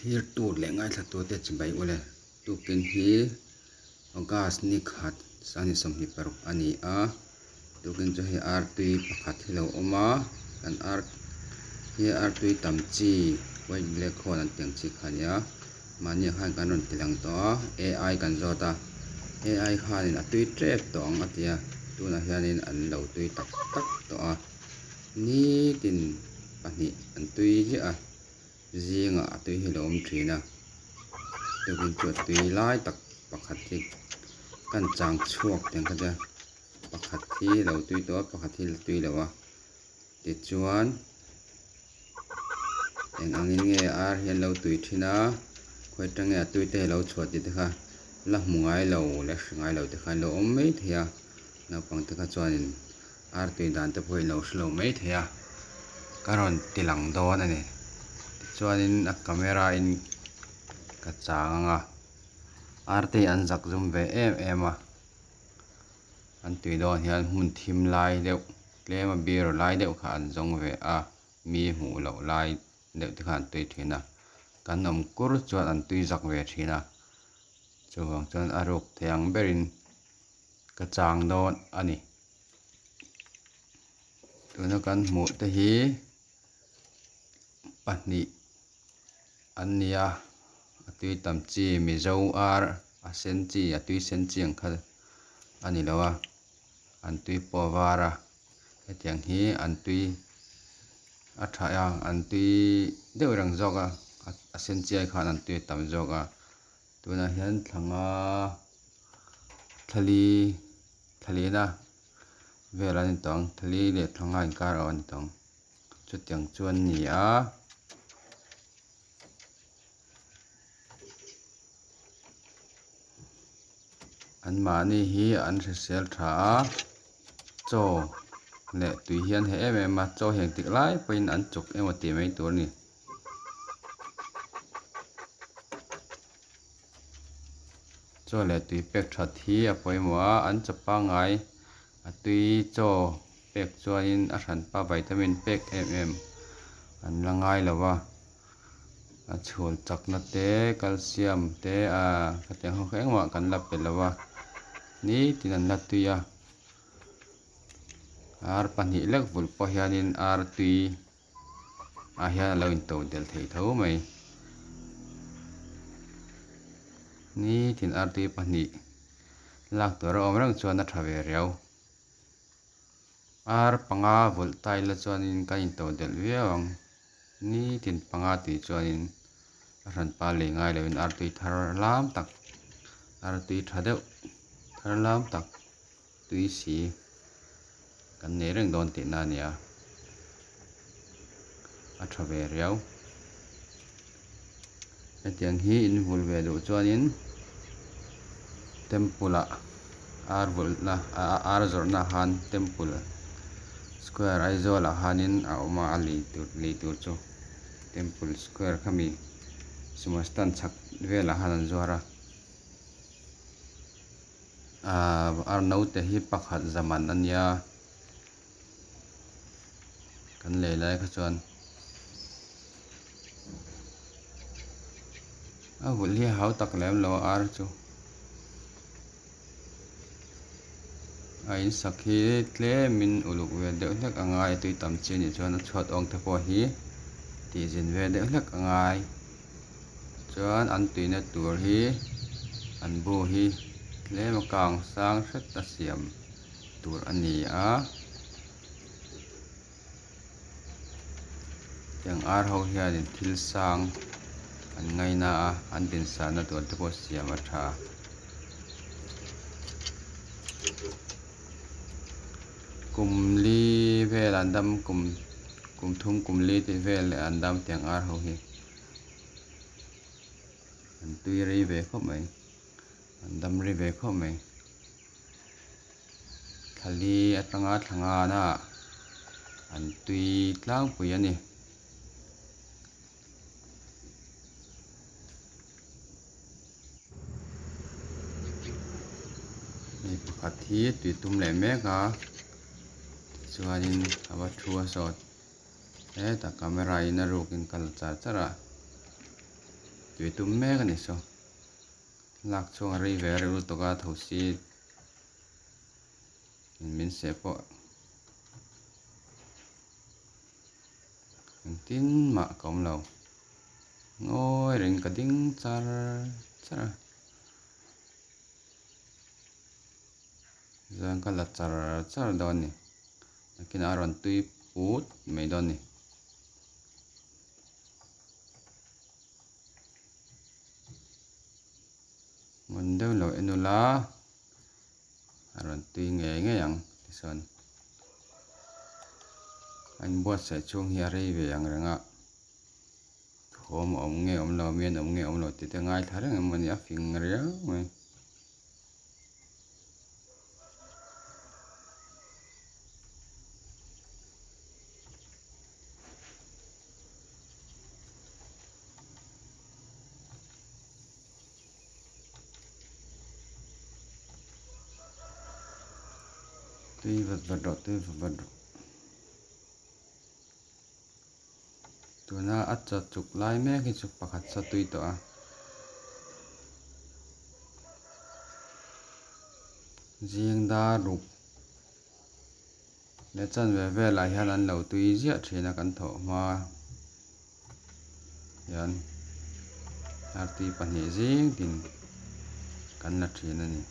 Thlir tur leh ngaithlatute chibai ule tukin hi August ni khat sangni 26 a ni a, tukin chu hei artui pakhat hi lo awm a, kan ar hi artui tam chi white black hole an tih ang chi kha a ni a, mahni ah khan kan rawn ti lang tawh a, ai kan zawt a, ai khanin a tui tep tawh ang a ti a, tunah hianin an lo tui tak tak tawh a, nitin pahnih an tui ziah a. Zingah a tui hi lo awm thin a, tukin chu a tui lai tak pakhat hi kan chang chhuak tiang kha tia pakhat hi lo tui tawh a pakhat hi la tui lo a tichuan eng angin nge ar hi an lo tui thin a khawi atang nge a tui te hi lo chhuah tih te kha la hmu ngai lo leh hre ngai lo te kha an lo awm mai thei a naupang te kha chuanin Ar tui dan te pawhin lo hre lo mai thei a, ka rawn ti lang dawn a ni. Tichuanin a camera in ka chang ang a, ar te hi an zak zum ve em em a, an tui dawn hian hmun thim lai deuh tlem a biro lai deuh kha an zawng ve a, mi hmuh loh lai deuh te kha an tui thin a, kan awm kur chuan an tui zak ve thin a, chuvang chuan a ruk thei ang berin ka chang dawn a ni. Tuna kan hmuh te hi pahnih an ni a, a tui tam chi Mizo ar a sen chi a tui sen chi ang kha a ni lo a, an tui pawh a var a, hetiang hi an tui a tha a, an tui deuh reng zawk a, a sen chi ai khan an tui a tam zawk a, tunah hian thla nga thla li thla lina vel an ni tawh ang thla li leh thla nga inkar awh a ni tawh ang chutiang chu an ni a. An mahni hi an hrisel tha a chaw leh tui hi an heh em em a chaw hi engtik lai pawhin an chuk emaw tih mai tur a ni. Chaw leh tui pek that hi a pawimawh a, an chaw pangngai a tui chaw pek chuanin a hranpa vitamin pek em em an la ngai lo va, a chhul chakna te calcium te ah khatiang ho kha engmah kan la pe lo va, nitin an la tui a, ar pahnih lek vulh pawh hianin ar tui. ah hian a lo in to del thei tho mai nitin artui pahnih lak tur a awm reng chuan a tha ve riau ar panga vulh ta ila chuanin kan in to delh viau ang nitin panga tih chuanin a hranpa lei ngai loin artui thar lam tak artui tha deuh thar lam tak. Tui si kan nei reng dawn tihna a nia, a tha ve riau. Hetiang hi in vul ve duh chuanin temple ah ar vulhna ar zawrhna khan temple square Aizawl ah khanin a awm a, a lei tur lei tur chu temple square khami sumo stand chhak velah khan an zuar a. Ahh ar naute hi pakhat zaman a nia kan lei lai kha chuan a vulh hi a hau tak lem lo a ar chu a in sak hi tlemin uluk ve deuh hlek a ngai a tui tam chi a nih chuan a chhuat awng te pawh hi tih zin ve deuh hlek a ngai. Chuan an tuina tur hi an bu hi tlem a kang sang hret a siam tur a ni a. Tiang ar ho hianin thil sang an ngaina a an dinsanna tur te pawh siam a tha. Kum li vel an dam kum kum thum kum li tih vel an dam tiang ar ho hi. An tui rei ve khawp mai an dam rei ve khawp mai thla li atanga thla ngana an tui tlangpui a ni. Hei pakhat hi tui tum leh mek a tichuanin a va thu a sawt. Hetah camera in a ruk in kal char char a. Tui tum mek a ni saw. Lak chhuak a rei ve a reuh lutuk a thosi in min seh pawh engtin mah ka awm lo. Ngawi reng ka ding char char a. Zan ka la char char dawn a ni. Nakinah a rawn tui put mai dawn a ni. Ngun deuh lo en ula a rawn tui ngei ngei ang tichuan a inbuatsaih chhung hi a rei ve ang reng a thawm a awm nge awm lo mi an awm nge awm lo tih te ngaithla reng em mawni a fing riau mai. Tui vat vat rawh tui vat vat rawh tuna a chaw chuk lai mek hi chu pakhat saw tui tawh a. Zing dar ruk leh chanve velah hian an lo tui ziah thin a kan thawh hma hian artui pahnih zing tin kan la thin a ni.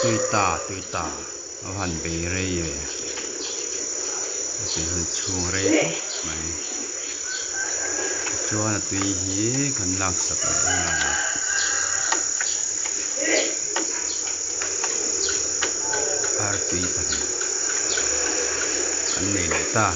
Tui ta tui ta a han bei rei ve a tui hun chhung rei khawp mai tichuan a tui hi kan laksak leh nghal a. Artui pahnih kan nei leh ta.